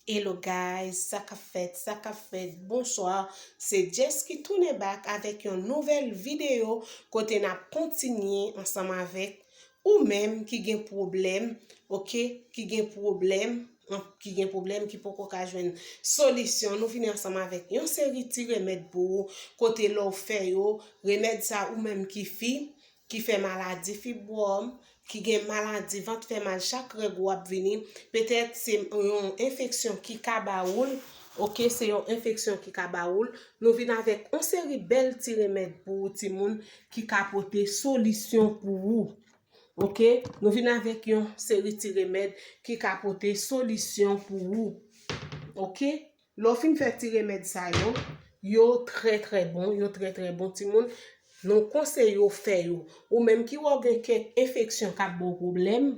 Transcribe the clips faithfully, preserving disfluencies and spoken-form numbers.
Hello guys, sa k ap fèt, sa k ap fèt, bonswa. Se Jess ki tounen back avèk yon nouvèl videyo kote n ap kontinye ansanm avèk ou menm ki gen pwoblèm, oke, ki gen pwoblèm, an, ki gen pwoblèm, ki poko ka jwenn solisyon. Nou vini ansanm avèk yon seri ti remèd pou ou, kote lè w fè yo, remèd sa ou menm ki fi, ki fè maladi fibwòm, ki gen maladi vant fè mal chak règ ou ap vini, petèt se yon enfeksyon ki ka ba ou l, oke, se yon enfeksyon ki ka ba ou l. Nou vin avèk yon seri bèl ti remèd pou ou, timoun, ki ka pote solisyon pou ou. Oke? Nou vin avèk yon seri ti remèd ki ka pote solisyon pou ou. Oke? Lè w fin fè ti remèd sa yo, yo trè, trè bon, yo trè, trè bon, timoun. Nou konseye w fè yo. Ou menm ki wè w gen kèk enfeksyon k ap ba w pwoblèm,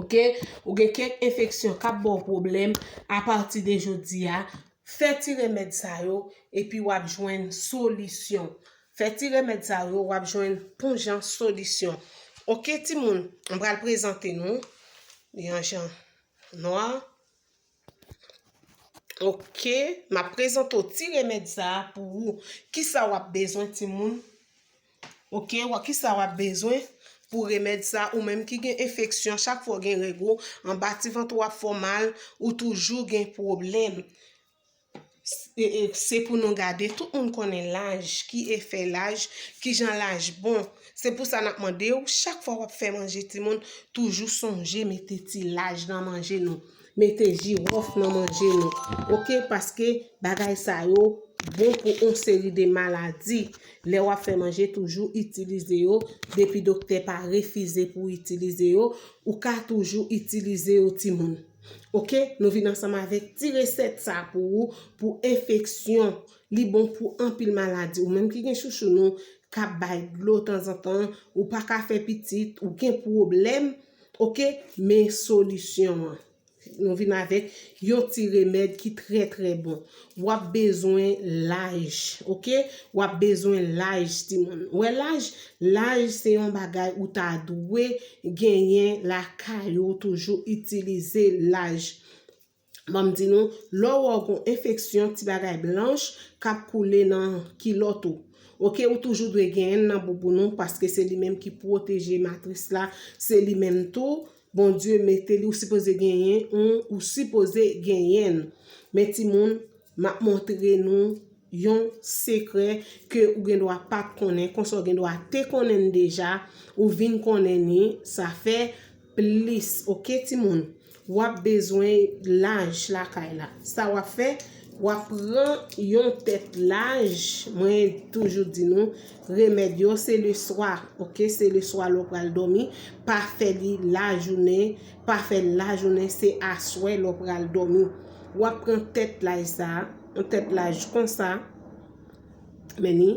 oke? Ou gen kèk enfeksyon k ap ba w pwoblèm, apati de jodi a, fè ti remèd sa yo, epi w ap jwenn solisyon. Fè ti remèd sa yo, w ap jwenn pon jan solisyon. Oke, timoun, m pral prezante nou yon jan nwa. Oke, m ap prezante w ti remèd sa a pou ou. Kisa w ap bezwen, timoun? Oke, w, kisa w ap bezwen pou remèd sa? Ou menm ki gen enfeksyon, chak fwa w gen règ ou, anba ti vant ou ap fè w mal, ou toujou gen pwoblèm. S-, e, e, se pou nou gade, tout moun konnen laj, ki efè laj, kijan laj bon. Se pou sa n ap mande w, chak fwa w ap fè manje timoun, toujou sonje mete ti laj nan manje nou. Mete jiwòf nan manje nou. Oke, paske bagay sa yo bon pou yon seri de maladi. Lè w ap fè manje, toujou itilize yo. Depi doktè pa refize pou w itilize yo, ou ka toujou itilize yo, timoun. Oke, nou vin ansanm avèk ti resèt sa pou ou, pou enfeksyon. Li bon pou anpil maladi. Ou menm ki gen chouchou nou k ap bay dlo tanzantan, ou pa ka fè pitit, ou gen pwoblèm, oke, men solisyon an. Nou vin avèk yon ti remèd ki trè, trè bon. W ap bezwen laj, oke? W ap bezwen laj, timoun. Ou wè laj? Laj se yon bagay ou ta dwe genyen lakay ou, toujou itilize laj. Ban m di nou, lè w wè w gen enfeksyon, ti bagay blanch k ap koule nan kilòt ou. Oke, ou toujou dwe genyen l nan bouboun ou, paske se li menm ki pwoteje matris la, se li menm tou, Bondye mete li, ou sipoze genyen, ou, ou sipoze genyen l. Men timoun, m ap montre nou yon sekrè ke ou gen dwa pa t konnen, konsa w gen dwa te konnen l deja, ou vin konnen li, sa fè plis, oke, timoun? W ap bezwen laj lakay la. Sa w ap fè, w ap pran yon tèt laj. Mwen toujou di nou, remèd yo, se leswa, oke? Se leswa lè w pral dòmi. Pa fè li lajounen, pa fè l lajounen, se aswè lè w pral dòmi. W ap pran tèt laj sa, yon tèt laj konsa. Men ni,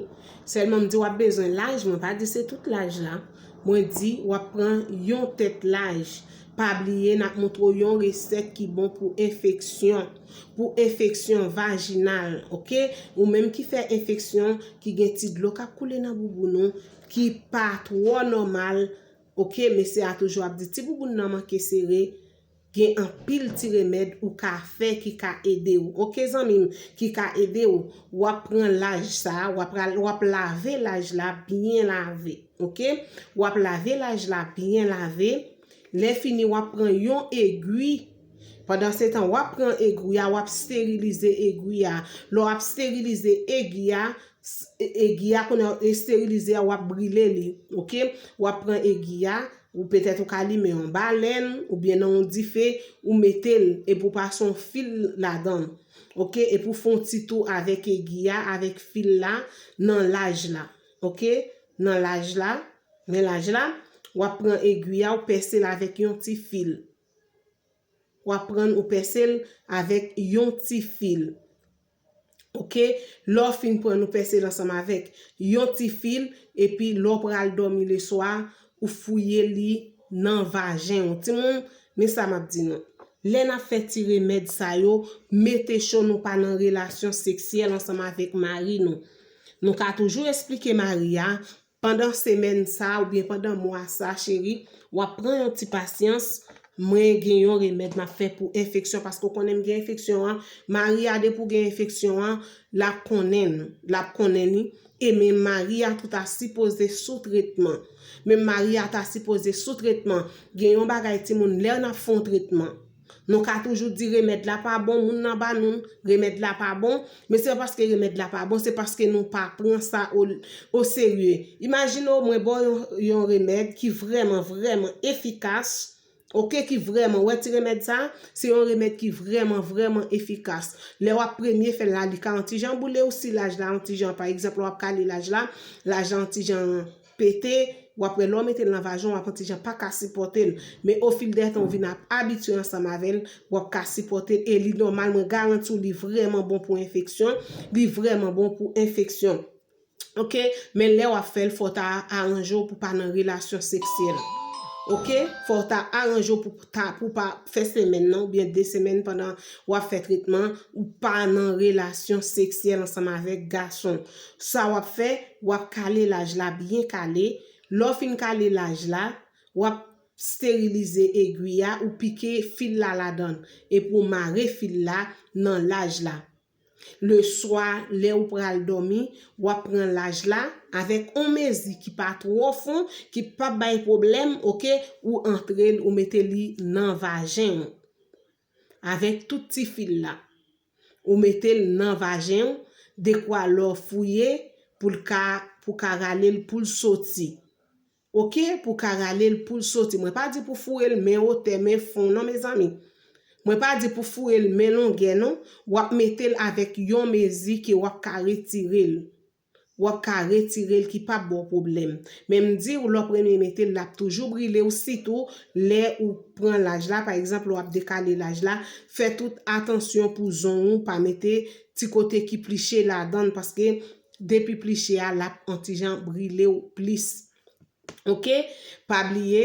sèlman m di w ap bezwen laj, mwen pa di se tout laj la. Mwen di w ap pran yon tèt laj. Pa bliye, n ap montre w yon resèt ki bon pou enfeksyon, pou enfeksyon vajinal, oke? Ou menm ki fè enfeksyon, ki gen ti dlo k ap koule nan bouboun ou, ki pa twò nòmal, oke? Mesye a toujou ap di, ti bouboun nan manke sere, gen anpil ti remèd ou ka fè ki ka ede w. Oke, zanmi m, ki ka ede w. W ap pran laj sa, w ap, w ap lave laj la byen lave. Oke? W ap lave laj la byen lave. Lè fini, w ap pran yon egwi. Pandan se tan, w ap pran egwi a, w ap sterilize egwi a. Lè w ap sterilize egwi a, s-, e-, egwi a, kounye a, esterilize a, w ap brile li. Oke? W ap pran egwi a, ou petèt ou ka limen yon balèn, oubyen nan yon dife, ou mete l, epi w pase yon fil ladan l. Oke? Epi w fè yon ti tou avèk egwi a, avèk fil la, nan laj la. Oke? Nan laj la, men laj la, w ap pran egwi a, ou pèse l avèk yon ti fil. W ap pran, ou pèse l avèk yon ti fil. Oke? Lè w fin pran, ou pèse l ansanm avèk yon ti fil, epi lè w pral dòmi leswa, ou fouye li nan vajen w. Timoun, men sa m ap di nou. Lè n ap fè ti remèd sa yo, mete cho nou pa nan relasyon seksyèl ansanm avèk mari nou. Nou ka toujou esplike mari a, pandan semèn sa oubyen pandan mwa sa, cheri, w ap pran yon ti pasyans, Mwen gen yon remèd m ap fè pou enfeksyon, paske w konnen m gen enfeksyon an. Mari a, depi w gen enfeksyon an, l ap konnen, l ap konnen li. E men mari a tou ta sipoze sou tretman. Men mari a ta sipoze sou tretman. Gen yon bagay timoun, lè n ap fè yon tretman, nou ka toujou di remèd la pa bon, moun nan ba nou remèd la pa bon, men se pa paske remèd la pa bon, se paske nou pa pran sa o, o serye. Imajine w, mwen ba w yon, yon remèd ki vrèman, vrèman efikas, oke, ki vrèman, wè ti remèd sa, se yon remèd ki vrèman, vrèman efikas. Lè w ap premye fè l la, li ka yon ti jan boule w si laj la yon ti jan, pa egzanp, lè w ap kale laj la, laj la yon ti jan pete, w ap wè lè w mete l nan vajen w, w ap yon ti jan pa ka sipòte l. Men ofil dè tan, w vin ap abitye ansanm avè l, w ap ka sipòte l, e li nòmal, mwen garanti w, li vrèman bon pou enfeksyon, li vrèman bon pou enfeksyon. Oke, men lè w ap fè l, fò w ta aranje w pou pa nan relasyon seksyèl. Oke, fò w ta aranje w pou ta, pou pa fè semèn nan oubyen de semèn pandan w ap fè tretman, ou pa nan relasyon seksyèl ansanm avèk gason. Sa w ap fè, w ap kale laj la byen kale. Lè w fin kale laj la, w ap sterilize egwi a, ou pike fil la ladan l, epi w mare fil la nan laj la. Leswa, lè ou pral dòmi, w ap pran laj la avèk on mezi ki pa twò fon, ki p ap bay pwoblèm, oke, ou antre l, ou mete li nan vajen w. Avèk tout ti fil la. Ou mete l nan vajen w, dekwa lè w fouye pou l ka, pou ka rale l pou l soti. Oke, pou ka rale l pou l soti. Mwen pa di pou foure l men wotè, men fon non, mezanmi. Mwen pa di pou foure l men longè non. W ap mete l avèk yon mezi ke w ap ka retire l. W ap ka retire l ki p ap ba w pwoblèm. Men m di w, lè w premye mete l, l ap toujou brile w, sitou lè ou pran laj la, pa egzanp, lè w ap dekale laj la, fè tout atansyon pou zong ou, pa mete ti kote ki pliche ladan l, paske depi pliche a, l ap on ti jan brile w plis. Oke? Pa bliye,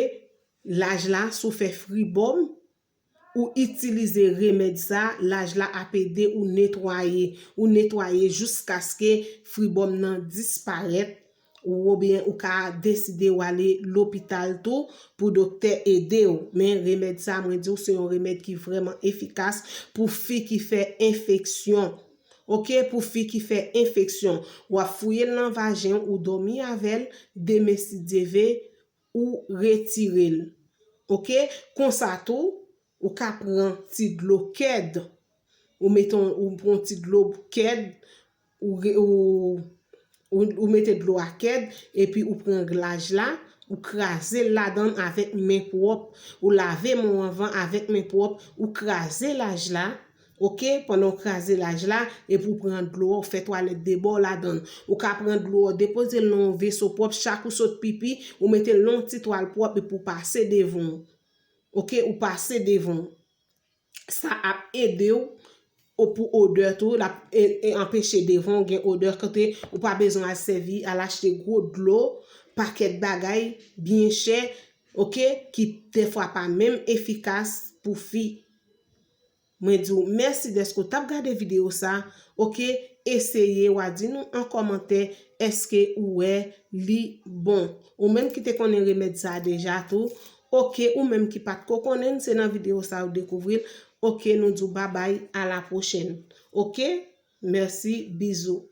laj la, si w fè fribòm, ou itilize remèd sa, laj la ap ede ou netwaye, ou netwaye jiskaske fribòm nan disparèt, ou oubyen ou ka deside w ale lopital tou pou doktè ede w. Men remèd sa, mwen di w, se yon remèd ki vrèman efikas pou fi ki fè enfeksyon. Oke, pou fi ki fè enfeksyon, w ap fouye l nan vajen w, ou dòmi avè l, demen si Dye ve, ou retire l. Oke, konsa tou, ou ka pran ti dlo kèd, ou mete, ou pran ti dlo kèd, ou, ou, ou, ou mete dlo a kèd, epi ou pran laj la, ou kraze l ladan l avèk men pwòp, ou lave men w anvan avèk men pwòp, ou kraze laj la, oke, pandan w kraze laj la, epi w pran dlo a, w fè twalèt de bò ladan l. Ou ka pran dlo a, depoze l nan yon veso pwòp, chak ou sot pipi, ou mete l nan yon ti twal pwòp epi w pase devan w. Oke, ou pase devan w. Sa ap ede w, ou pou odè tou, l ap e, e anpeche devan w gen odè kote ou pa bezwen al sèvi, al achte gwo dlo, pakèt bagay, byen chè, oke, ki dèfwa pa menm efikas pou fi. Mwen di w mèsi dèske w t ap gade videyo sa, oke, eseye w a di nou an kòmantè èske ou wè li bon. Ou menm ki te konnen remèd sa a deja tou, oke, ou menm ki pa t ko konnen l, se nan videyo sa a ou dekouvri l, oke, nou di w babay, a la pwochèn, oke, mèsi, bizou.